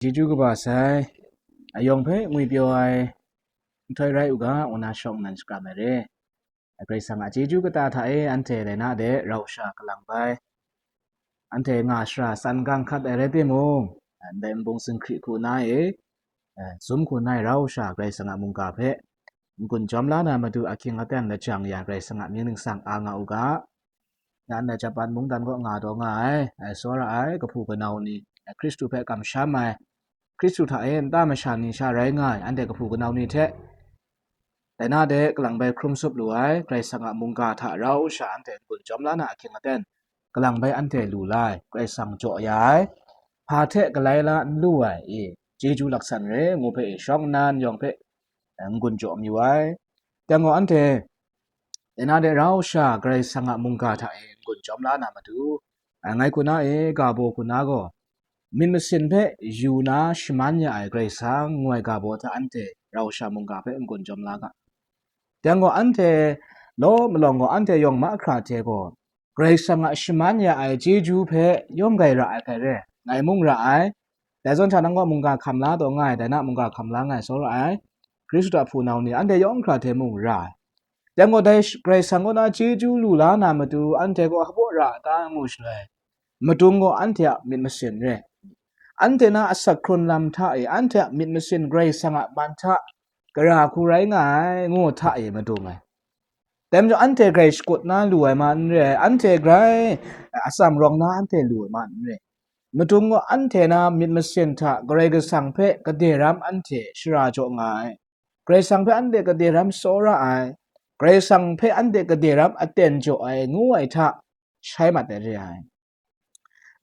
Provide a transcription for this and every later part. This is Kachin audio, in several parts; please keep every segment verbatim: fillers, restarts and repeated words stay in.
Chyeju kaba sai, ayawng hpe ngwipyaw ai nhtoi rai u ga, ngu na shawng nnan shakram ai re. Karai Kasang a chyeju kata hta e anhte laina de rau sha kalang bai, anhte nga shara san gang hkat ai rai timung, ndai nbung singhkri hku na e, eh, zum hku na e rau sha Karai Kasang a mungga hpe n-gun jawm la na matu ahkying aten lajang ya Karai Kasang a mying ningsang a nga u ga. Ya ndai Japan mungdan kaw nga taw nga ai, ai tsawra ai, kahpu kanau ni, ai Hkristu hpe kamsham ai, Hkristu hta e nta masha ni sha rai nga ai, anhte kahpu kanau ni hte, dai na de kalang bai hkrum sup lu ai, Karai Kasang a mungga hta rau sha anhte n-gun jawm la na ahkying aten, kalang bai anhte lu la ai, Karai Kasang jaw ya ai, hpa hte galai la n lu ai, i, chyeju laksan re, ngu hpe i shawng nnan yawng hpe, eh, n-gun jaw mayu ai. Dai gaw anhte, dai na de rau sha Karai Kasang a mungga hta e n-gun jawm la na matu, ai ngai hku na e, ga baw hku na gaw, myit masin hpe yu na shaman ya ai Karai Kasang ngu ai ga baw hta anhte rau sha mungga hpe n-gun jawm la ga. Dai gaw anhte law malawng gaw anhte yawng mahkra hte gaw, Karai Kasang a shaman ya ai chyeju hpe yawng gai ra ai hkai re, ngai mung ra ai. Dai zawn hta nang gaw mungga hkam la taw nga ai, dai na mungga hkam la nga ai tsawra ai, Hkristu a hpunau ni anhte yawng hkra hte mung ra ai. Dai gaw dai sh-, Karai Kasang kaw na chyeju lu la na matu anhte gaw hpaw ra a ta ngu shaloi, madung gaw anhte a myit masin re. Anhte na asak hkrun lam hta e, anhte a myit masin Karai Kasang a man hta gara hku rai nga ai, ngu hta e madung ai. Dai majaw anhte grai shakut na lu ai ma n re ai, anhte grai atsam rawng na anhte lu ai ma n re. Madung gaw anhte na myit masin hta Karai Kasang hpe gade ram anhte shara jaw nga ai. Karai Kasang hpe anhte gade ram tsawra ai, Karai Kasang hpe anhte gade ram aten jaw ai, ngu ai hta shai mat ai re ai.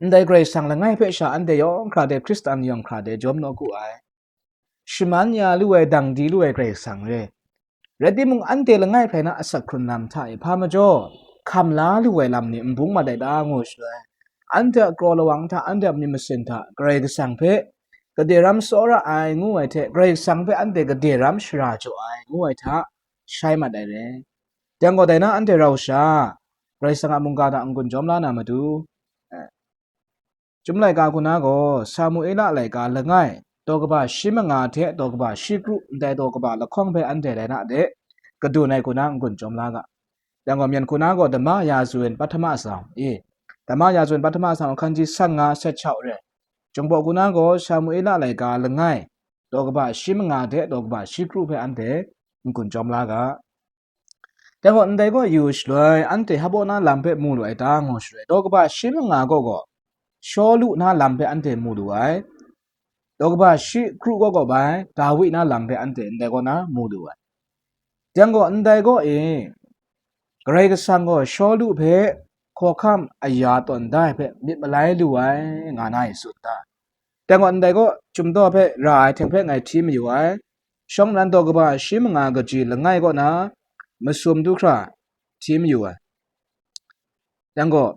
Ndai Karai Kasang langai hpe sha anhte yawng hkra de, Hkristan yawng hkra de, jawm naw ku ai. Shaman ya lu ai, dang di lu ai Karai Kasang re. Rai timung, anhte langai hpe na asak hkrun lam hta e hpa majaw, hkam la lu ai lam ni n bung mat ai ta, ngu shaloi, anhte a kraw lawang hta, anhte a myit masin hta, Karai Kasang hpe gade ram tsawra ai, ngu ai hte, Karai Kasang hpe anhte gade ram shara jaw ai, ngu ai hta shai mat ai re. Dai gaw dai na anhte rau sha, Karai Kasang a mungga hta n-gun jawm la na matu, eh, Chyum laika hku na gaw, Samuela laika langai, daw kaba shi manga hte daw kaba shi kru ndai daw kaba lahkawng hpe anhte rai na de, kadun ai hku na n-gun jawm la ga. Dai gaw, myen hku na gaw, Dama Ya Zun Pahtama Sang, i, Dama Ya Zun Pahtama Sang hkan ji san nga set chau re. Chyum baw hku na gaw, Samuela laika langai, daw kaba shi manga hte daw kaba shi kru hpe anhte n-gun jawm la ga. Dai gaw, ndai gaw yu shaloi, anhte hpaw na lam hpe mu lu ai ta, ngu shaloi, daw kaba shi manga gaw gaw, Shawlu na lam hpe anhte mu lu ai. Daw kaba shi kru gaw gaw bai, Dawi na lam hpe anhte ndai gaw na mu lu ai. Dai gaw, ndai gaw e, Karai Kasang gaw Shawlu hpe hkawhkam aya tawn da ai hpe myit malai lu ai, nga na i tsun ta? Dai gaw, ndai gaw, Chyum daw hpe ra ai hte hpe ngai hti mayu ai. Shawng nnan daw kaba shi manga kaji langai kaw na masum du hkra hti mayu ai. Dai gaw,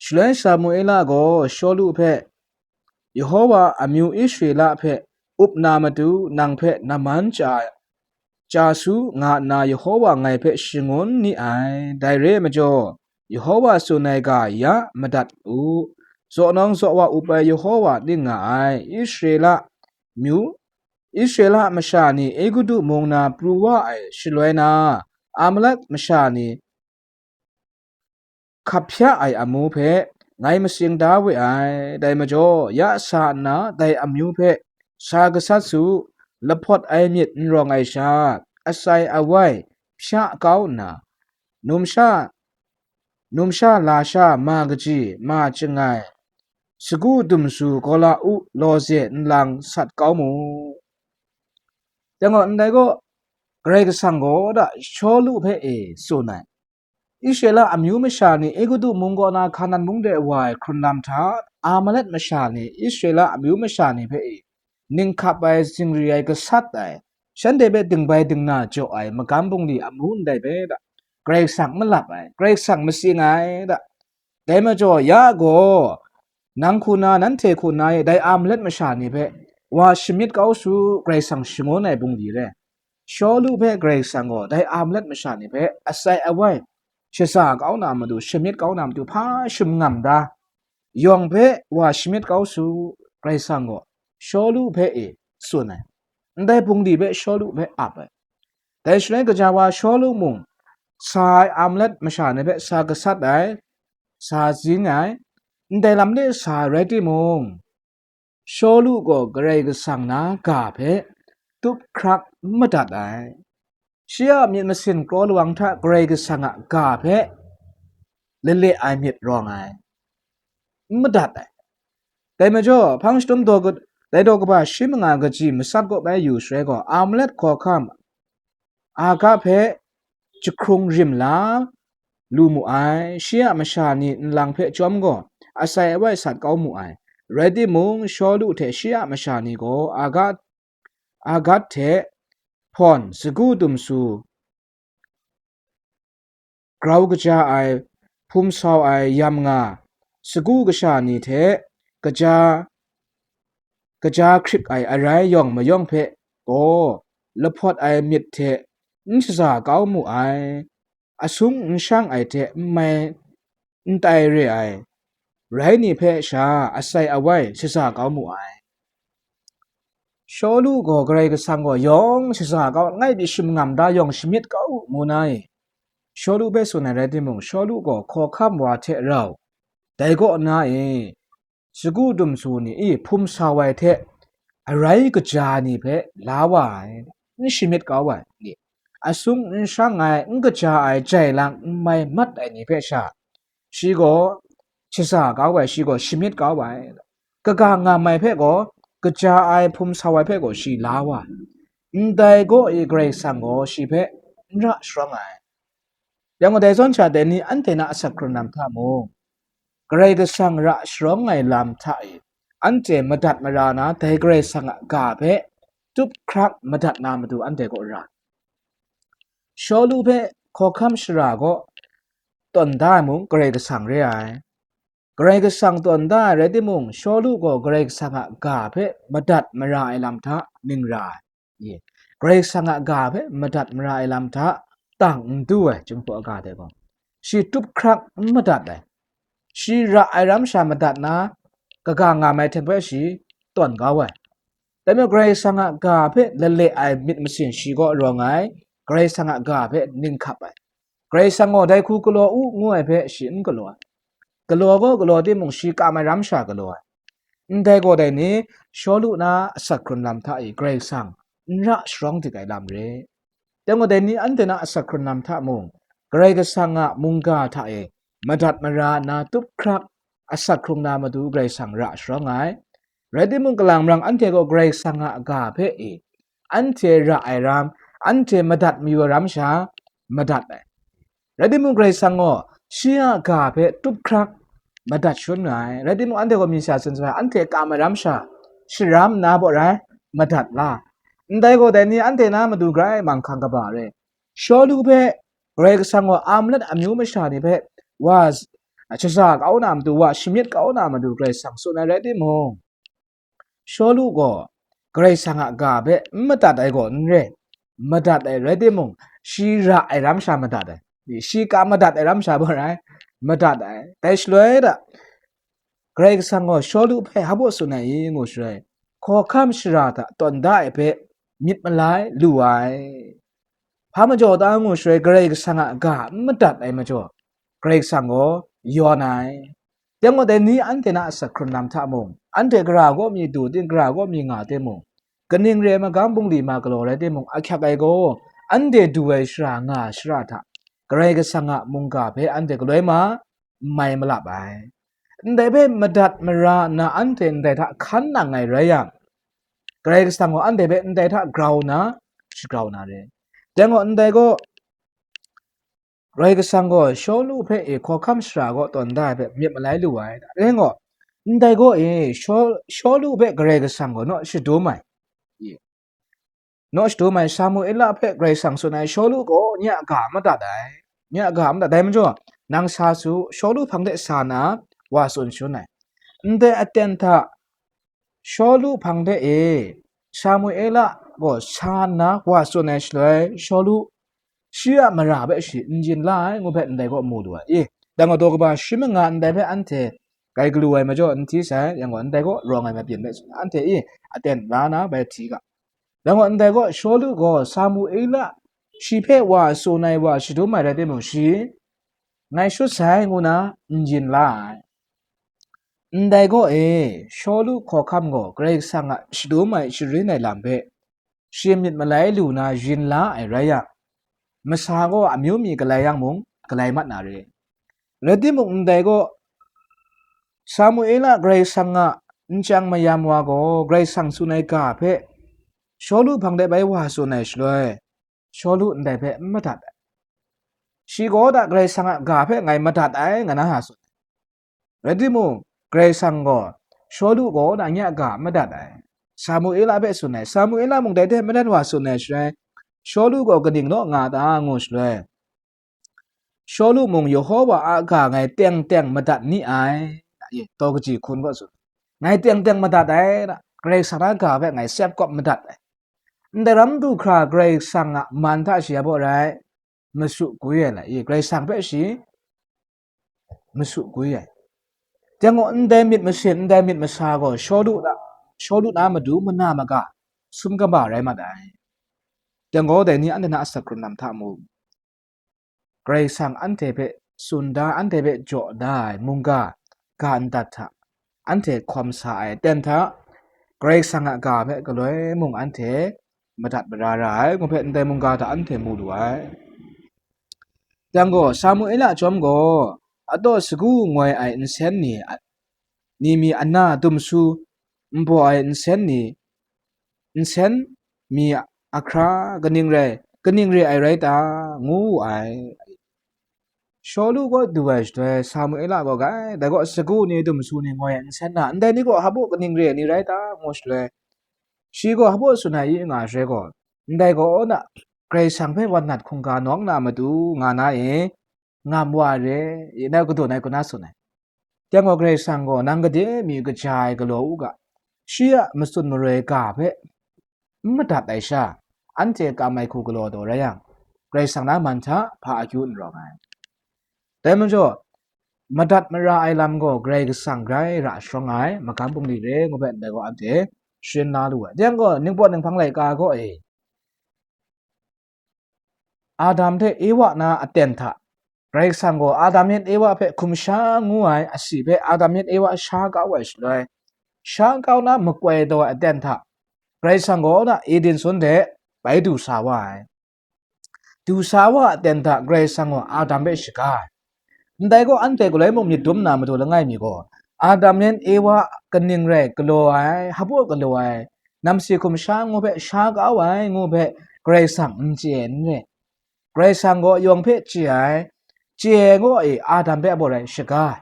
shaloi Samuela gaw Shawlu hpe, Yehova amyu Israela hpe up na matu nang hpe naman chya, chya su, nga nna Yehova ngai hpe shangun ni ai. Dai re ai majaw, Yehova tsun ai ga ya madat u. Zaw nawng zaw wa up ai Yehova ning nga ai. Israela myu, Israela masha ni Egutu mung na pru wa ai shaloi na, Amalek masha ni hkap hpya ai amu hpe ngai matsing da we ai. Dai majaw, ya sa nna dai amyu hpe sa gasat su, lahpawt ai myit n rawng ai sha, atsai awai hpya kau nna, numsha, numsha lasha ma kaji, ma chyangai, sagu dumsu gaw la u, lawze nlang sat kau mu. Dai gaw, ndai gaw, Karai Kasang gaw da Shawlu hpe e tsun ai. Israela amyu masha ni Egutu mung kaw na Hkanan mung de wa ai hkrun lam hta, Amalek masha ni Israela amyu masha ni hpe e, ning hkap ai, zingri ai, gasat ai, shanhte hpe dingbai dingna jaw ai magam bungli amu ndai hpe da, Karai Kasang malap ai, Karai Kasang matsing ai da. Dai majaw, ya gaw, nang hku na, nanhte hku na e, dai Amalek masha ni hpe wa shamyit kau su, Karai Kasang shangun ai bungli re. Shawlu hpe Karai Kasang gaw dai Amalek masha ni hpe atsai awai shaza kau na matu, shamyit kau na matu, hpa shamngam da, yawng hpe wa shamyit kau su, Karai Kasang gaw Shawlu hpe e tsun ai. Ndai bungli hpe Shawlu hpe ap ai. Dai shaloi kaja wa Shawlu mung sa ai Amlet masha ni hpe sa gasat ai, sa zing ai, ndai lam de sa ai rai timung, Shawlu gaw Karai Kasang na ga hpe tup hkrak n madat ai. Shi a myit masin kraw lawang hta Karai Kasang a ga hpe lale ai myit rawng ai, n madat ai. Dai majaw, hpang shadum daw ga-, dai daw kaba shi manga kaji matsat kaw bai yu shaloi gaw, Amlet hkawhkam Agag hpe jahkrung rim la lu mu ai. Shi a masha ni nlang hpe chyawm gaw, asai awai sat kau mu ai. Rai timung, Shawlu hte shi a masha ni gaw Agag, Agag hte hpawn sagu dumsu, grau kaja ai, hpum sau ai yam nga, sagu kasha ni hte kaja, kaja hkrik ai arai yawng mayawng hpe gaw lahpawt ai myit hte n shaza kau mu ai, asung n shang ai hte n mai n tai re ai rai ni hpe sha asai awai shaza kau mu ai. Shawlu gaw Karai Kasang gaw yawng shaza kau, langai pyi shi mangam da yawng shamyit kau u, ngu na e. Shawlu hpe tsun ai rai timung, Shawlu gaw hkawhkam wa hte rau, dai kaw na e, sagu dumsu ni e hpum sau ai hte arai kaja ni hpe la wa ai, n shamyit kau ai ni, asung n shang ai, n kaja ai, jai lang n mai mat ai ni hpe sha, shi gaw shaza kau ai, shi gaw shamyit kau ai. Kaga ngam ai hpe gaw, kaja ai, hpum sau ai hpe gaw shi la wa ai. Ndai gaw e Karai Kasang gaw shi hpe n ra sharawng ai. Yang gaw, dai zawn sha, dai ni anhte na asak hkrun lam hta mung, Karai Kasang ra sharawng ai lam hta e anhte madat mara na, dai Karai Kasang a ga hpe tup hkrak madat na matu anhte kaw ra. Shawlu hpe hkawhkam shara kaw tawn da ai mung Karai Kasang re ai. Karai Kasang tawn da ai rai timung, Shawlu gaw Karai Kasang a ga hpe madat mara ai lam hta ning ra ai. Ye. Karai Kasang a ga hpe madat mara ai lam hta tang n du ai, Jinghpaw a ga de gaw. Shi tup hkrak n madat ai. Shi ra ai ram sha madat na, kaga ngam ai hte hpe shi tawn kau ai. Dai majaw, Karai Kasang a ga hpe lale ai myit masin shi kaw rawng ai, Karai Kasang a ga hpe ning hkap ai. Karai Kasang gaw dai hku galaw u ngu ai hpe shi n galaw ai. Galaw gaw galaw timung, shi kam ai ram sha galaw ai. Ndai gaw dai ni, Shawlu na asak hkrun lam hta e Karai Kasang n ra sharawng dik ai lam re. Dai gaw dai ni, anhte na asak hkrun lam hta mung, Karai Kasang a mungga hta e madat mara nna tup hkrak asak hkrung na matu Karai Kasang ra sharawng ai. Rai timung, kalang marang anhte gaw Karai Kasang a ga hpe e anhte ra ai ram, anhte madat mayu ai ram sha madat ai. Rai timung, Karai Kasang gaw shi a ga hpe tup hkrak madat shangun ai. Rai timung, anhte gaw mi sha tsun sa ai, anhte kam ai ram sha sharam nna baw rai madat la. Ndai gaw dai ni, anhte na matu grai manghkang kaba re. Shawlu hpe Karai Kasang gaw Amlet amyu masha ni hpe wa shaza kau na matu, wa shamyit kau na matu Karai Kasang tsun ai rai timung, Shawlu gaw Karai Kasang a ga hpe n madat ai gaw n re, madat ai rai timung, shi ra ai ram sha madat ai, shi ka madat ai ram sha baw rai madat ai. Dai shaloi da, Karai Kasang gaw Shawlu hpe hpa baw tsun ai i ngu shaloi, hkawhkam shara hta tawn da ai hpe myit malai lu ai. Hpa majaw ta ngu shaloi, Karai Kasang a ga n madat ai majaw, Karai Kasang gaw yawn ai. Dai gaw dai ni, anhte na asak hkrun lam hta mung, anhte gara kaw mi du ting, gara kaw mi nga timung, kaning re ai magam bungli ma galaw rai timung, ahkyak ai gaw, anhte du ai shara nga ai shara hta Karai Kasang a mungga hpe anhte galoi ma, n mai malap ai. Ndai hpe madat mara nna anhte ndai hta hkan nang ai rai yang, Karai Kasang gaw anhte hpe ndai hta grau nna, shagrau na re. Dai gaw, ndai gaw, Karai Kasang gaw Shawlu hpe e hkawhkam shara kaw tawn da ai hpe myit malai lu ai. Rai gaw, ndai gaw e, Shaw-, Shawlu hpe Karai Kasang gaw naw shadum ai. Naw shadum ai, Samuela hpe Karai Kasang tsun ai, Shawlu gaw nye a ga madat ai, nye a ga madat ai majaw, nang sa su, Shawlu hpang de sa na, wa tsun shangun ai. Ndai aten hta, Shawlu hpang de e, Samuela gaw sa nna wa tsun ai shaloi, Shawlu shi a mara hpe shi n yin la ai ngu hpe ndai gaw mu lu ai. I, dang gaw daw kaba shi manga ndai hpe anhte Kai galu ai majaw n hti sai, yang gaw ndai kaw rawng ai mabyin hpe anhte i aten la na bai hti ga. Yang gaw ndai kaw Shawlu gaw Samuela shi hpe wa tsun ai wa shadum ai rai timung, shi ngai shut sai ngu na n yin la ai. Ndai gaw e, Shawlu hkawhkam gaw Karai Kasang a shadum ai sharin ai lam hpe shi myit malai lu na yin la ai rai yang, masa gaw amyu mi galai yang mung, galai mat na re. Rai timung, ndai gaw Samuela Karai Kasang a n chyang mayam wa gaw Karai Kasang tsun ai ga hpe Shawlu hpang de bai wa tsun ai shaloi, Shawlu ndai hpe n madat ai. Shi gaw da Karai Kasang a ga hpe ngai madat ai, nga na ha tsun ai. Rai timung, Karai Kasang gaw Shawlu gaw da nye a ga n madat ai. Samuela hpe tsun ai. Samuela mung dai hte madat wa tsun ai shaloi, Shawlu gaw kaning naw nga ta ngu shaloi, Shawlu mung Yehova a ga ngai teng teng madat ni ai, taw kaji hkun gaw tsun. Ngai teng teng madat ai, Karai Kasang na ga hpe ngai sep kawp madat ai. Ndai ram du hkra Karai Kasang a man hta shi a baw rai, masu gwi ai la i, Karai Kasang hpe shi masu gwi ai. Jang gaw, ndai myit masin, ndai myit masa gaw Shawlu na, Shawlu na matu mana maga sum kaba rai mat ai. Jang gaw, dai ni anhte na asak hkrun lam hta mu. Karai Kasang anhte hpe tsun da, anhte hpe jaw da ai mungga ga ndat hta, anhte hkawm sa ai aten hta, Karai Kasang a ga hpe galoi mung anhte madat mara ra ai, ngu hpe ndai mungga hta anhte mu lu ai. Jang gaw, Samuela chyawm gaw, ataw sagu ngoi ai nsen ni, ni mi ana dumsu nbaw ai nsen ni, nsen mi ahkra kaning rai, kaning re ai rai ta, ngu wu ai. Shawlu gaw du ai shaloi, Samuela gaw, "Gai, dai gaw sagu ni, dumsu ni, ngoi ai nsen na, ndai ni gaw hpaw kaning re ai ni rai ta?" ngu shaloi, shi gaw hpaw tsun ai i nga shaloi gaw, "Ndai gaw na, Karai Kasang hpe wan nat hkungga nawng na matu nga na e, ngam wa re, i nai kadawn ai kuna tsun ai." Jang gaw, Karai Kasang gaw, "Nang gade mi kaja ai galaw u ga, shi a matsun maroi ga hpe n madat ai sha, anhte kam ai hku galaw taw rai yang, Karai Kasang na man hta hpa akyu n rawng ai." Dai majaw, madat mara ai lam gaw Karai Kasang grai ra sharawng ai magam bungli re ngu hpe ndai gaw anhte sharin la lu ai. Dai yang gaw, Ningpawt Ninghpang laika gaw e, Adam hte Ewa na aten hta, Karai Kasang gaw Adam yan Ewa hpe hkum sha ngu ai asi hpe Adam yan Ewa sha kau ai shaloi, sha kau na makoi taw ai aten hta, Karai Kasang gaw na Eden sun de bai du sa wa ai. Du sa wa a aten hta Karai Kasang gaw Adam hpe shaga ai. Ndai gaw, anhte galoi mung myit dum na matu langai mi gaw, Adam yan Ewa kaning rai galaw ai, hpaw galaw ai, namsi hkum sha ngu hpe sha kau ai ngu hpe Karai Kasang n chye ai n re. Karai Kasang gaw yawng hpe chye ai, chye ai gaw e Adam hpe a baw rai shaga ai.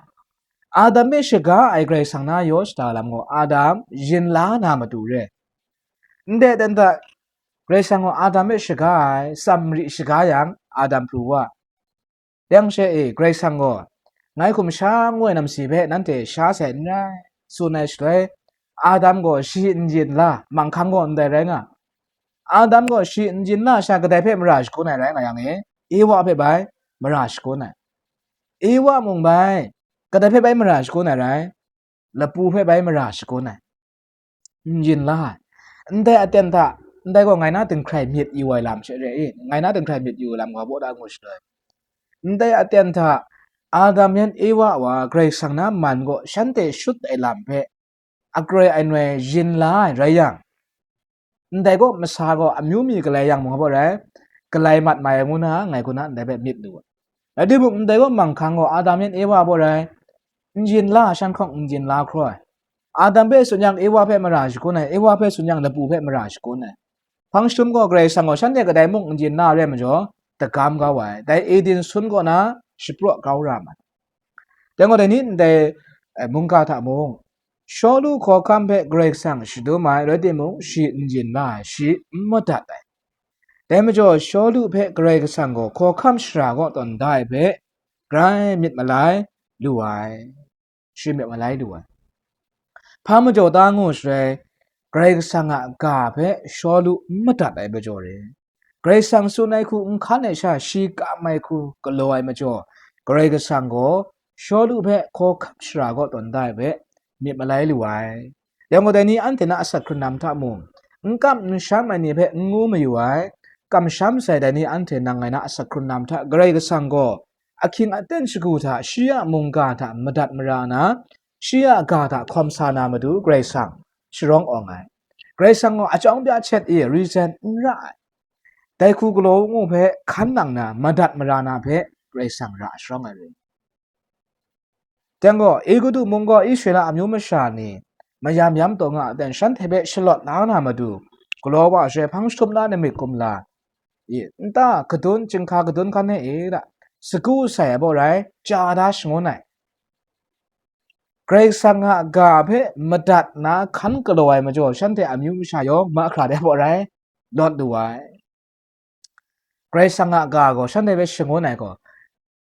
Adam hpe shaga ai Karai Kasang na yaw shada lam gaw Adam yin la na matu re. Ndai aten hta Karai Kasang gaw Adam hpe shaga ai, tsam mari shaga yang, Adam pru wa. Yang she e, Karai Kasang gaw, "Ngai hkum sha ngu ai namsi hpe nanhte sha sai n rai," tsun ai shaloi, Adam gaw shi n yin la, manghkang gaw ndai rai nga. Adam gaw shi n yin la sha kadai hpe mara shagun ai rai nga yang e, Ewa hpe bai mara shagun ai. Ewa mung bai, kadai hpe bai mara shagun ai rai? Lapu hpe bai mara shagun ai. N yin la ai. Ndai aten hta, ndai gaw ngai na dinghkrai myit yu ai lam she re i, ngai na dinghkrai myit yu ai lam gaw baw da ngu shaloi, ndai aten hta Adam yan Ewa wa Karai Kasang na man gaw shanhte shut ai lam hpe akroi anoi yin la ai rai yang, ndai gaw masa gaw amyu mi galai yang mung gaw rai, galai mat mai ai ngu na ngai kuna ndai hpe myit lu ai. Rai timung, ndai gaw manghkang gaw Adam yan Ewa baw rai, n yin la, shan hkawng n yin la hkraw ai. Adam hpe tsun yang Ewa hpe mara shagun ai, Ewa hpe tsun yang lapu hpe mara shagun ai. Hpang jahtum gaw Karai Kasang gaw shanhte kadai mung n yin la re ai majaw, dagam kau ai. Dai Eden sun kaw na shapraw kau ra ma ai. Dai gaw, dai ni ndai, eh, mungga hta mung, Shawlu hkawhkam hpe Karai Kasang shadum ai, rai timung, shi n yin la ai, shi n madat ai. Dai majaw, Shawlu hpe Karai Kasang gaw hkawhkam shara kaw tawn da ai hpe, grai myit malai lu ai, shi myit malai lu ai. Hpa majaw ta ngu shaloi, Karai Kasang a ga hpe Shawlu n madat ai majaw re. Karai Kasang tsun ai hku n hkan ai sha, shi kam ai hku galaw ai majaw, Karai Kasang gaw Shawlu hpe hkawhkam shara kaw tawn da ai hpe myit malai lu ai. Yang gaw, dai ni anhte na asak hkrun lam hta mung, n kam n sham ai ni hpe n ngu mayu ai, kamsham sai dai ni anhte nang ngai na asak hkrun lam hta Karai Kasang gaw ahkying aten shagu hta shi a mungga hta madat mara na, shi a ga hta hkawm sa na matu Karai Kasang sharawng awng ai. Karai Kasang gaw achyawng bya hkyet e, reason n ra ai. Dai hku galaw ngu hpe hkan nang na madat mara na hpe Karai Kasang ra sharawng ai rai. Dang gaw, Egutu mung gaw Israela amyu masha ni mayam yam taw nga ai ten shanhte hpe shalawt la na matu, galaw wa ai hpang jahtum na namik kumla, i, nta kadun, chyinghka kadun hkan e da, sagu sai ai baw rai, chya da shangun ai. Karai Kasang a ga hpe madat na hkan galaw ai majaw, shanhte amyu masha yawng mahkra de baw rai, lawt lu ai. Karai Kasang a ga gaw shanhte hpe shangun ai gaw,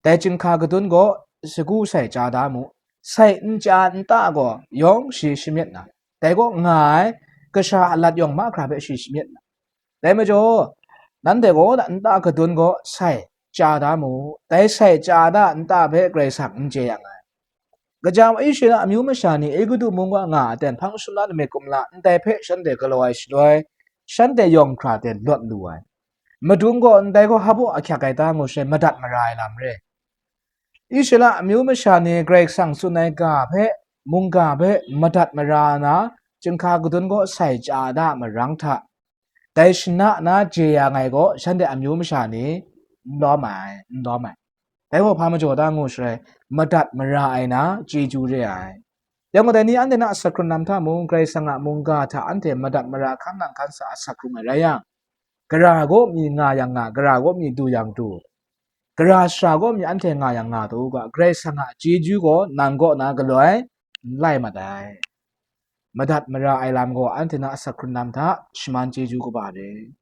dai chyinghka kadun gaw sagu sai chya da mu, sai n chya nta gaw yawng shi shamyit na, dai gaw nga ai kasha a lat yawng mahkra hpe shi shamyit na. Dai majaw, nanhte gaw nta kadun gaw sai chya da mu, dai sai chya da nta hpe Karai Kasang n chye yang ai. Gaja wa Israela amyu masha ni Egutu mung wa nga ai ten hpang jahtum na namik kumla ndai hpe shanhte galaw ai shaloi, shanhte yawng hkra ten lawt lu ai. Madung gaw ndai gaw hpa baw ahkyak ai ta ngu shaloi madat mara ai lam re. Israela amyu masha ni Karai Kasang tsun ai ga hpe, mungga hpe madat mara na, chyinghka kadun gaw sai chya da marang hta, dai shana na je yang ai gaw shanhte amyu masha ni n lawm ai, n lawm ai. Dai gaw hpa majaw ta ngu shaloi, madat mara ai na chyeju re ai. Yang gaw, dai ni anhte na asak hkrun lam hta mung, Karai Kasang a mungga hta anhte madat mara hkan nang hkan sa asak hkrung ai rai yang, gara gaw mi nga yang nga, gara gaw mi du yang du, gara sara gaw mi anhte nga yang nga taw u ga, Karai Kasang a chyeju gaw nang kaw na galoi n lai mat ai. Madat mara ai lam gaw anhte na asak hkrun lam hta shaman chyeju kaba re.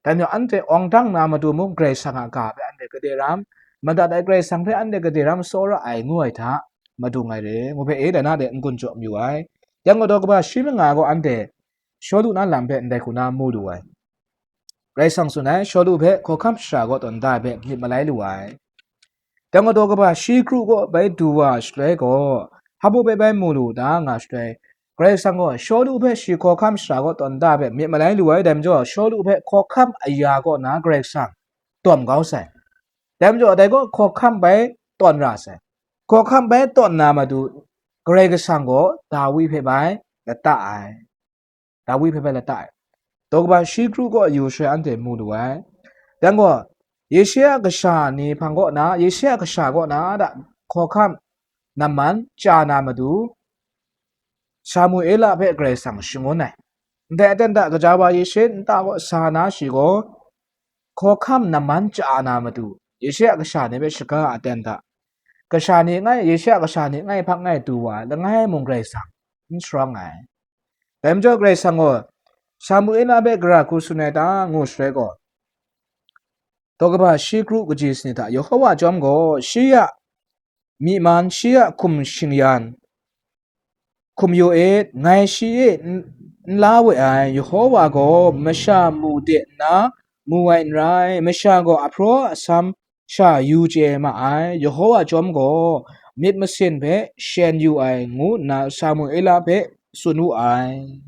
Dai majaw anhte awng dang na matu mung Karai Kasang a ga hpe anhte gade ram, madat ai Karai Kasang hpe anhte gade ram tsawra ai ngu ai hta madung ai re, ngu hpe e dai na de n-gun jaw mayu ai. Yang gaw daw kaba shi manga gaw anhte Shawlu na lam hpe ndai hku na mu lu ai. Karai Kasang tsun ai, Shawlu hpe hkawhkam shara kaw tawn da ai hpe myit malai lu ai. Dang gaw daw kaba shi kru kaw bai du wa shaloi gaw, hpa baw bai bai mu lu da nga shaloi, Karai Kasang gaw Shawlu hpe shi hkawhkam shara kaw tawn da ai hpe myit malai lu ai, dai majaw Shawlu hpe hkawhkam aya kaw na Karai Kasang tawm kau sai. Dai majaw dai gaw hkawhkam bai tawn ra sai. Hkawhkam bai tawn na matu Karai Kasang gaw Dawi hpe bai lata ai. Dawi hpe bai lata ai. Daw kaba shi kru kaw yu shaloi anhte mu lu ai. Dang gaw, Yeshe a kasha ni hpang kaw na, Yeshe a kasha kaw na da hkawhkam namman chya na matu, Samuela hpe Karai Kasang shangun ai. Ndai aten hta gaja wa Yeshe nta kaw sa na shi gaw, hkawhkam namman chya na matu, Yeshe a kasha ni hpe shaga aten hta, kasha ni ngai, Yeshe a kasha ni ngai hpang ngai du wa ai langai mung Karai Kasang n sharawng ai. Dai majaw Karai Kasang gaw Samuela hpe gara hku tsun ai ta ngu shaloi gaw, daw kaba shi kru kaji sanit hta Yehova chyawm gaw shi a myi man, shi a hkum shingyan, hkum yu it, ngai shi e n, n la we ai. Yehova gaw masha mu de nna mu ai n rai, masha gaw ahpraw asam sha yu chye ma ai. Yehova chyawm gaw myit masin hpe shen yu ai, ngu nna Samuela hpe tsun wu ai.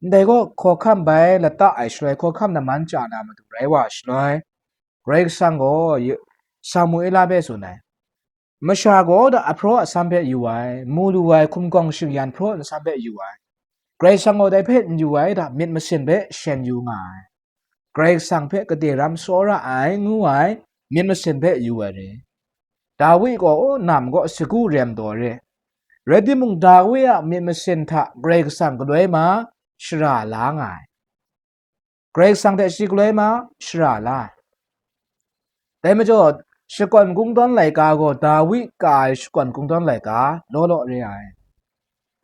Ndai gaw hkawhkam bai lata ai shaloi, hkawhkam namman chya na matu rai wa shaloi, Karai Kasang gaw Ye-, Samuela hpe tsun ai. Masha gaw da ahpraw asam hpe yu ai, mu lu ai hkum gawng shingyan hpraw nsam hpe yu ai. Karai Kasang gaw dai hpe n yu ai da myit masin hpe shen yu nga ai. Karai Kasang hpe gade ram tsawra ai ngu ai myit masin hpe yu ai re. Dawi gaw, o, nam gaw sagu rem taw re. Rai timung, Dawi a myit masin hta Karai Kasang galoi ma shara la nga ai. Karai Kasang hte shi galoi ma shara la ai. Dai majaw, shakawn kungdawn laika gaw Dawi ka ai shakawn kungdawn laika law law re ai.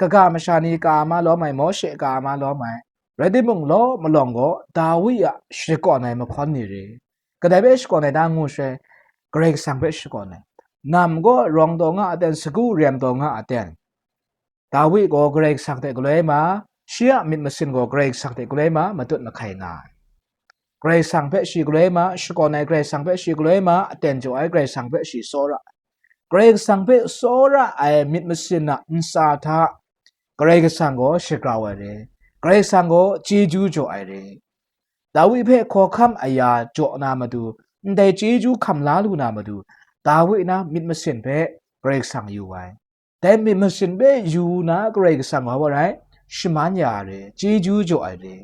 Kaga masha ni ka ma lawm ai, Mawshe ka ma lawm ai. Rai timung, law malawng gaw Dawi a shakawn ai mahkawn ni re. Kadai hpe shakawn ai ta ngu shaloi, Karai Kasang hpe shakawn ai. Nam gaw rawng taw nga a ten, sagu rem taw nga a ten, Dawi gaw Karai Kasang hte galoi ma, shi a myit masin gaw Karai Kasang hte galoi ma, matut mahkai nga ai. Karai Kasang hpe shi galoi ma, shakawn ai Karai Kasang hpe shi galoi ma, aten jaw ai Karai Kasang hpe shi tsawra ai. Karai Kasang hpe tsawra ai myit masin a ntsa hta Karai Kasang gaw shagrau ai re, Karai Kasang gaw chyeju jaw ai re. Dawi hpe hkawhkam aya jaw na matu, ndai chyeju hkam la lu na matu, Dawi na myit masin hpe Karai Kasang yu ai. Dai myit masin hpe yu na Karai Kasang wa rai, shaman ya ai re, chyeju jaw ai re.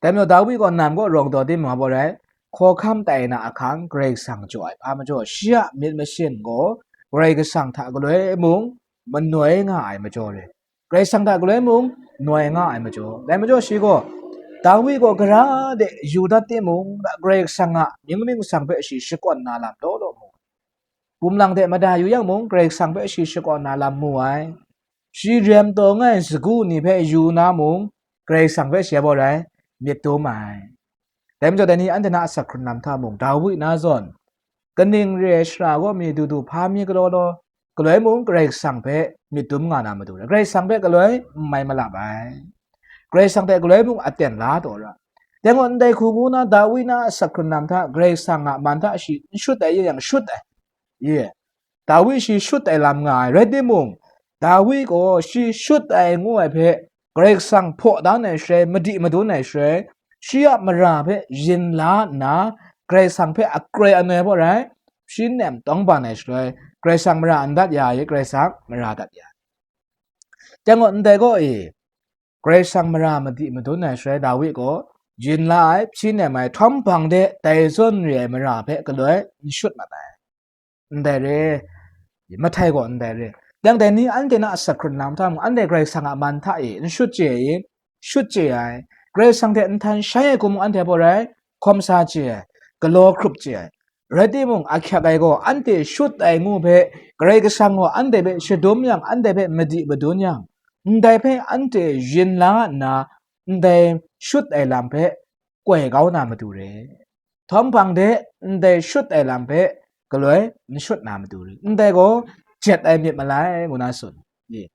Dai majaw Dawi gaw nam kaw rawng taw timung, wa rai, hkawhkam tai na ahkang Karai Kasang jaw ai hpa majaw, shi a myit masin gaw Karai Kasang hta galoi mung manoi nga ai majaw re. Karai Kasang hta galoi mung noi nga ai majaw, dai majaw shi gaw, Dawi gaw gara de yu dat timung, Karai Kasang a mying ning masang hpe shi shakawn na lam law law mu. Bum lang de mada yu yang mung, Karai Kasang hpe shi shakawn na lam mu ai. Shi rem taw nga ai sagu ni hpe yu na mung, Karai Kasang hpe shi a baw rai, myit dum ai. Dai majaw, dai ni anhte na asak hkrun lam hta mung, Dawi na zawn, kaning re ai shara gaw mi du du, hpa mi galaw law, galoi mung Karai Kasang hpe myit dum nga na matu, Karai Kasang hpe galoi n mai malap ai. Karai Kasang hte galoi mung aten la taw ra. Dai gaw ndai hku ngu na Dawi na asak hkrun lam hta Karai Kasang a man hta shi n shut ai ye yang shut ai. Ye, Dawi shi shut ai lam nga ai, rai timung, Dawi gaw shi shut ai ngu ai hpe Karai Kasang hpaw dan ai shaloi, madi madun ai shaloi, shi a mara hpe yin la nna, Karai Kasang hpe akroi anoi baw rai, shi nem tawng ban ai shaloi, Karai Kasang mara n dat ya ai, Karai Kasang mara dat ya ai. Dai gaw ndai gaw e, Karai Kasang mara madi madun ai shaloi, Dawi gaw yin la ai, shi nem ai, htawm hpang de dai zawn re ai mara hpe galoi n shut mat ai. Ndai re, mahtai gaw ndai re. Dang dai ni anhte na asak hkrun lam hta mung, anhte Karai Kasang a man hta e n shut chye ai, shut chye ai. Karai Kasang hte nhtan shai ai hku mung anhte baw rai, hkawm sa chye ai, galaw hkrup chye ai. Rai timung, ahkyak ai gaw, anhte shut ai ngu hpe, Karai Kasang gaw anhte hpe shadum yang, anhte hpe madi madun yang, ndai hpe anhte yin la nna, ndai shut ai lam hpe koi kau na matu re. Htawm hpang de ndai shut ai lam hpe galoi n shut na matu re. Ndai gaw jet ai myit malai, ngu na tsun. Ye.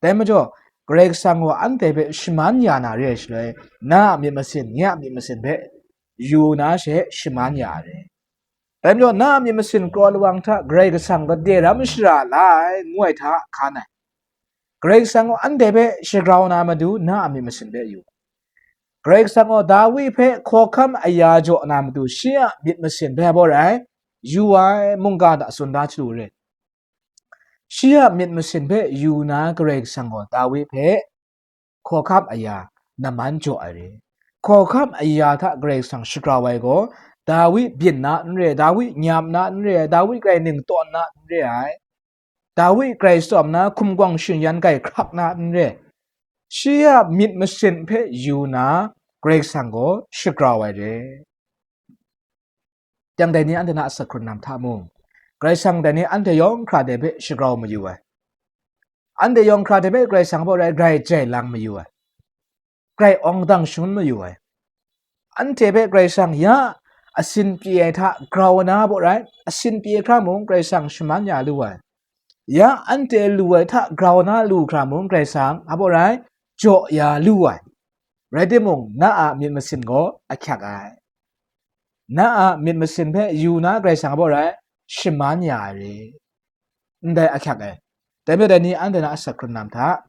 Dai majaw, Karai Kasang gaw anhte hpe shaman ya na re ai shaloi, na a myit masin, nye a myit masin hpe yu na she shaman ya ai re. Dai majaw, na a myit masin kraw lawang hta Karai Kasang gade ram shara la ai, ngu ai hta hkan ai. Karai Kasang gaw anhte hpe shagrau na matu, na a myit masin hpe yu. Karai Kasang gaw Dawi hpe hkawhkam aya jaw na matu, shi a myit masin hpe baw rai, yu ai, mungga hta tsun da chyalu re. Shi a myit masin hpe yu na Karai Kasang gaw Dawi hpe hkawhkam aya naman jaw ai re. Hkawhkam aya hta Karai Kasang shagrau ai gaw, Dawi byin na n re, Dawi nyam na n re, Dawi grai ning tawn na n re ai. Dawi grai tsawm na hkum gawng shingyan grai hkrak na n re. Shi a myit masin hpe yu na Karai Kasang gaw shagrau ai re. Yang dai ni anhte na asak hkrun lam hta mung, Karai Kasang dai ni anhte yawng hkra de hpe shagrau mayu ai. Anhte yawng hkra de hpe Karai Kasang baw rai, grai jai lang mayu ai. Grai awng dang shangun mayu ai. Anhte hpe Karai Kasang ya asin pyi ai hta grau na baw rai, asin pyi ai hkra mung Karai Kasang shaman ya lu ai. Ya anhte lu ai hta grau na lu hkra mung Karai Kasang a baw rai, jaw ya lu ai. Rai timung, na a myit masin gaw ahkyak ai. Na a myit masin hpe yu na Karai Kasang a baw rai, shaman ya ai re. Ndai ahkyak ai. Dai majaw dai ni anhte na asak hkrun lam hta,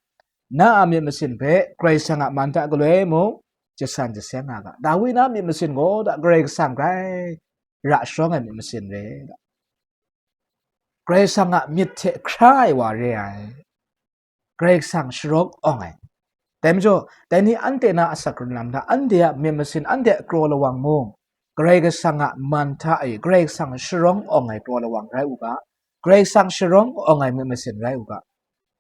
na a myit masin hpe Karai Kasang a man hta galoi mung jasan jaseng nga ga. Dawi na myit masin gaw da Karai Kasang grai ra sharawng ai myit masin re. Karai Kasang a myit hte hkra ai wa re ai. Karai Kasang sharawng awng ai. Dai majaw, dai ni anhte na asak hkrun lam hta, anhte a myit masin, anhte a kraw lawang mung, Karai Kasang a man hta e, Karai Kasang sharawng awng ai kraw lawang rai u ga, Karai Kasang sharawng awng ai myit masin rai u ga.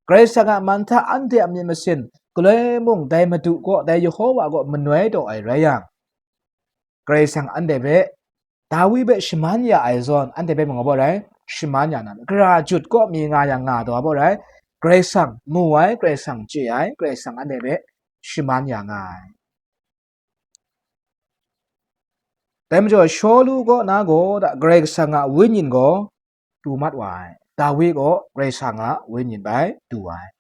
Karai Kasang a man hta anhte a myit masin, galoi mung dai Madu kaw, dai Yehova kaw manoi taw ai rai yang, Karai Kasang anhte hpe, Dawi hpe shaman ya ai zawn, anhte hpe mung a baw rai, shaman ya na, gara jut kaw mi nga yang nga taw a baw rai, Karai Kasang mu ai, Karai Kasang chye ai, Karai Kasang anhte hpe shaman ya nga ai. Dai majaw, Shawlu kaw na gaw da Karai Kasang a Wenyi gaw du mat wa ai. Dawi gaw Karai Kasang a Wenyi bai du ai.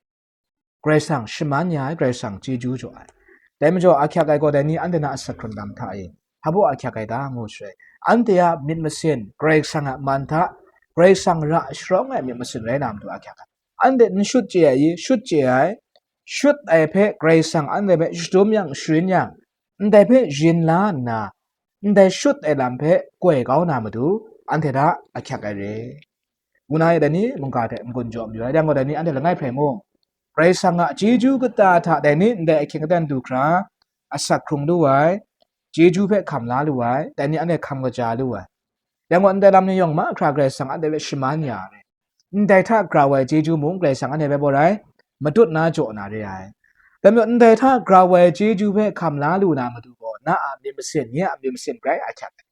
Karai Kasang shaman ya ai, Karai Kasang chyeju jaw ai. Dai majaw, ahkyak ai gaw dai ni anhte na asak hkrun lam hta e, hpa baw ahkyak ai ta, ngu shaloi, anhte a myit masin Karai Kasang a man hta Karai Kasang ra sharawng ai myit masin rai na matu ahkyak ai. Anhte n shut chye ai i? Shut chye ai. Shut ai hpe Karai Kasang anhte hpe shadum yang, sharin yang, ndai hpe yin la nna, ndai shut ai lam hpe koi kau na matu, anhte hta ahkyak ai re. Ngu na e, dai ni mungga hte n-gun jaw mayu ai, dai gaw dai ni anhte langai hprai mung, Karai Kasang a chyeju kata hta dai ni ndai ahkying aten du hkra, asak hkrung lu ai, chyeju hpe hkam la lu ai, dai ni anhte hkam kaja lu ai. Dai gaw ndai lam ni yawng mahkra Karai Kasang anhte hpe shaman ya ai. Ndai hta grau ai chyeju mung Karai Kasang anhte hpe bawrai, matut na jaw na re ai. Dai majaw, ndai hta grau ai chyeju hpe hkam la lu na matu gaw, na a myit masin, nye a myit masin grai ahkyak ai.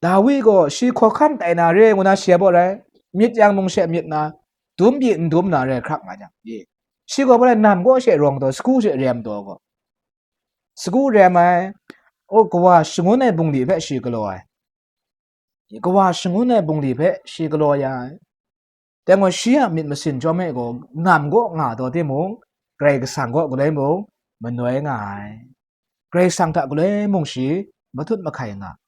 Dawi gaw shi hkawhkan tai na re ngu na shi a bawrai, myit yang mung she myit na, dum pyi n dum na re hkrak nga jang, ye. Shi gaw bawrai nam gaw she rawng taw, sagu she rem taw gaw, sagu rem ai, o, kawa shangun ai bungli hpe shi galaw ai. Kawa shangun ai bungli hpe shi galaw ya ai. Dai gaw shi a myit masin chyawm e gaw, nam gaw nga taw timung, Karai Kasang kaw galoi mung manoi nga ai. Karai Kasang hta galoi mung shi mahtuk mahkai nga.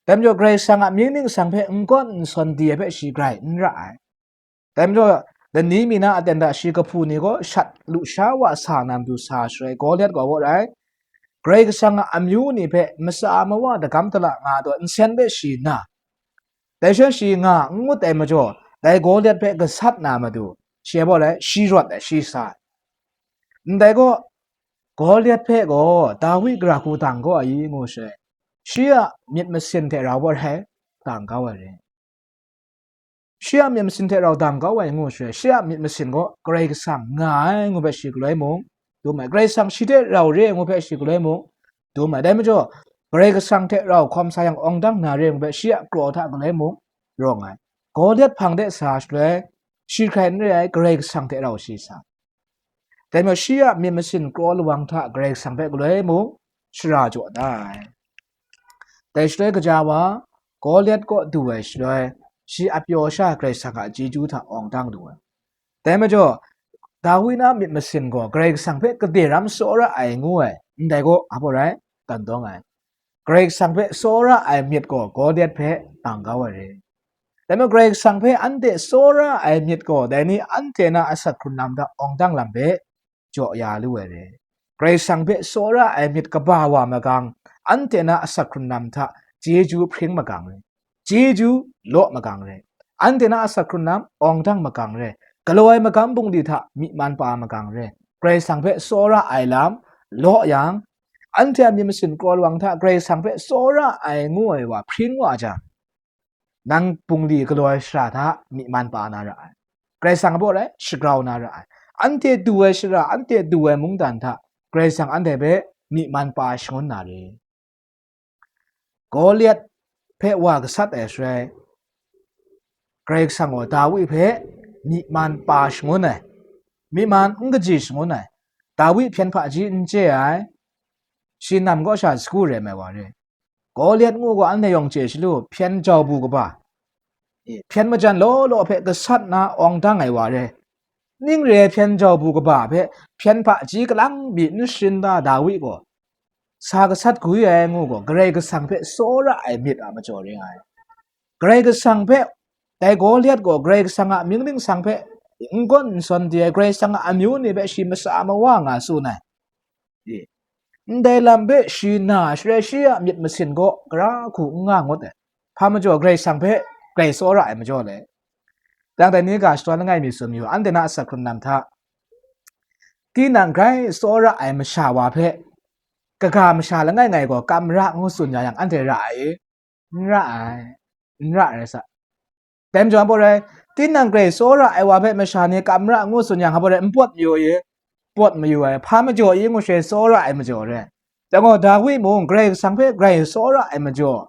Dai majaw, Karai Kasang a mying ningsang hpe n gawn n sawn di ai hpe shi grai n ra ai. Dai majaw, lani mi na aten hta shi kahpu ni gaw shat lusha wa sa na matu sa shaloi, Gawlyat gaw gaw rai, Karai Kasang a amyu ni hpe matsa mawa dagam dala nga taw nsen hpe shi na, dai sha shi nga n ngut ai majaw, dai Gawlyat hpe gasat na matu, shi a baw rai, shi rawt ai, shi sa ai. Ndai gaw, Gawlyat hpe gaw Dawi gara hku dang kau ai i ngu shaloi, shi a myit masin hte rau baw rai, dang kau ai re. Shi a myit masin hte rau dang kau ai ngu shaloi, shi a myit masin gaw Karai Kasang nga ai ngu hpe shi galoi mung, dum ai. Karai Kasang shi hte rau re ai ngu hpe shi galoi mung, dum ai. Dai majaw, Karai Kasang hte rau hkawm sa yang awng dang na re ai ngu hpe shi a kraw hta galoi mung, rawng ai. Gawlyat hpang de sa shaloi, shi hkrai n re ai, Karai Kasang hte rau shi sa. Dai majaw, shi a myit masin kraw lawang hta Karai Kasang hpe galoi mung shara jaw da ai. Dai shaloi gaja wa, Gawlyat kaw du ai shaloi, shi a pyaw sha Karai Kasang a chyeju hta awng dang lu ai. Dai majaw, Dawi na myit masin gaw Karai Kasang hpe gade ram tsawra ai ngu ai, ndai gaw, a baw rai, dan dawng ai. Karai Kasang hpe tsawra ai myit gaw Gawlyat hpe dang kau ai re. Dai majaw, Karai Kasang hpe anhte tsawra ai myit gaw, dai ni anhte na asak hkrun lam hta awng dang lam hpe jaw ya lu ai re. Karai Kasang hpe tsawra ai myit kaba wa magang, anhte na asak hkrun lam hta chyeju hpring magang re. Chyeju law magang re. Anhte na asak hkrun lam awng dang magang re. Galaw ai magam bungli hta myi man pa magang re. Karai Kasang hpe tsawra ai lam law yang, anhte a myit masin kraw lawang hta Karai Kasang hpe tsawra ai ngu ai wa hpring wa jang, nang bungli galaw ai shara hta myi man pa na ra ai. Karai Kasang a baw rai, shagrau na ra ai. Anhte du ai shara, anhte du ai mungdan hta Karai Kasang anhte hpe myi man pa shangun na re. Gawlyat hpe wa gasat ai shaloi, Karai Kasang gaw Dawi hpe myi man pa shangun ai, myi man n kaji shangun ai, Dawi hpyen hpaji n chye ai, shi nam kaw sha sagu rem ai wa re. Gawlyat ngu gaw anhte yawng chye sha lu, hpyen jau bu kaba, e, hpyen majan law law hpe gasat na awng dang ai wa re. Ning re ai hpyen jau bu kaba hpe hpyen hpaji kalang mi n sharin da Dawi gaw, sa gasat gwi ai ngu gaw, Karai Kasang hpe tsawra ai myit a majaw ring ai. Karai Kasang hpe, dai Gawlyat gaw Karai Kasang a mying ningsang hpe n gawn n sawn di ai, Karai Kasang a amyu ni hpe shi matsa mawa nga tsun ai. E, ndai lam hpe shi na shaloi, shi a myit masin gaw gara hku n nga ngut ai. Hpa majaw, Karai Kasang hpe grai tsawra ai majaw le. Dang dai ni ga shadawn langai mi tsun mayu, anhte na asak hkrun lam hta, tinang grai tsawra ai masha wa hpe, kaga masha langai ngai gaw kam ra ngu tsun ya yang, anhte ra ai i? N ra ai, n ra ai rai sa. Dai majaw, a baw rai, tinang grai tsawra ai wa hpe masha ni kam ra ngu tsun yang, a baw rai, n pawt mayu i? Pawt mayu ai. Hpa majaw i ngu shaloi, tsawra ai majaw rai. Dai gaw, Dawi mung Karai Kasang hpe grai tsawra ai majaw,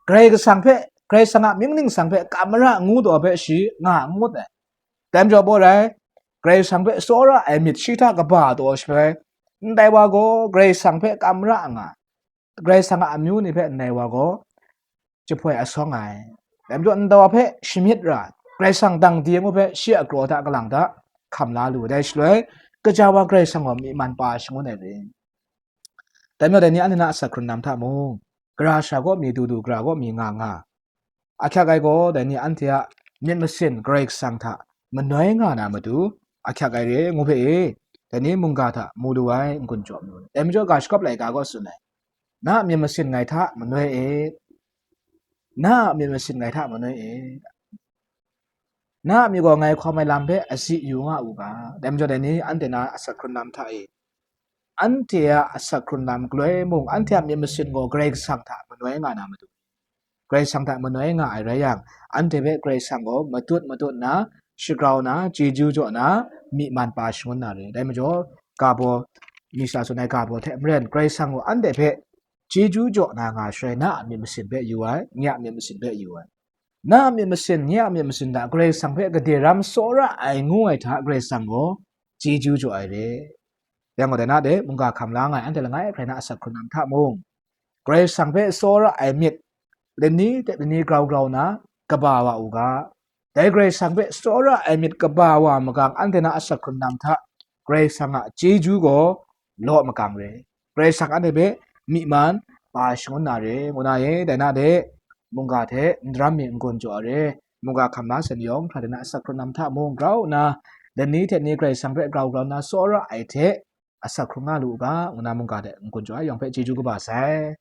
Karai Kasang hpe, Karai Kasang a mying ningsang hpe kam ra ngu taw hpe shi nga n ngut ai. Dai majaw, a baw rai, Karai Kasang hpe tsawra ai myit shi hta kaba taw shaloi, ndai wa gaw Karai Kasang hpe kam ra nga, Karai Kasang a amyu ni hpe ndai wa gaw jahpoi asawng ai. Dai majaw, ndai wa hpe shamyit ra, Karai Kasang dang di ngu hpe shi a kraw hta kalang hta hkam la lu. Dai shaloi, gaja wa Karai Kasang gaw myi man pa shangun ai re. Dai majaw, dai ni anhte na asak hkrun lam hta mung, gara shara kaw mi du du, gara kaw mi nga nga, Ahkyak ai gaw, dai ni anhte a myit masin Karai Kasang hta manoi nga na matu ahkyak ai re, ngu hpe e, dai ni mungga hta mu lu ai n-gun jaw mu. Dai majaw ga shakawp laika gaw tsun ai, na a myit masin ngai hta manoi e, na a myit masin ngai hta manoi e, na a myit gaw ngai hkawm ai lam hpe asi yu nga u ga. Dai majaw dai ni anhte na asak hkrun lam hta e, anhte a asak hkrun lam galoi mung, anhte a myit masin gaw Karai Kasang hta manoi nga na matu, Karai Kasang hta manoi nga ai rai yang, anhte hpe Karai Kasang gaw matut matut nna, shagrau na, chyeju jaw na, myi man pa shangun na re. Dai majaw, ga baw, misa tsun ai ga baw hte maren, Karai Kasang gaw anhte hpe chyeju jaw na nga shaloi, na a myit masin hpe yu ai, nye a myit masin hpe yu ai. Na a myit masin, nye a myit masin hta Karai Kasang hpe gade ram tsawra ai ngu ai hta Karai Kasang gaw chyeju jaw ai re. Yang gaw dai na de, mungga hkam la nga ai anhte langai hkrai na asak hkrun lam hta mung, Karai Kasang hpe tsawra ai myit lani hte lani grau grau na kaba wa u ga. Dai Karai Kasang hpe tsawra ai myit kaba wa magang anhte na asak hkrun lam hta Karai Kasang a chyeju gaw law makang re. Karai Kasang anhte hpe myi man pa shangun na re, ngu na e, dai na de, mungga hte n daram mi n-gun jaw ai re, mungga hkam la sai ni yawng hkra de na asak hkrun lam hta mung grau nna, lani hte ni Karai Kasang hpe grau grau nna tsawra ai hte asak hkrung nga lu u ga, ngu na mungga hte n-gun jaw ai yawng hpe chyeju kaba sai.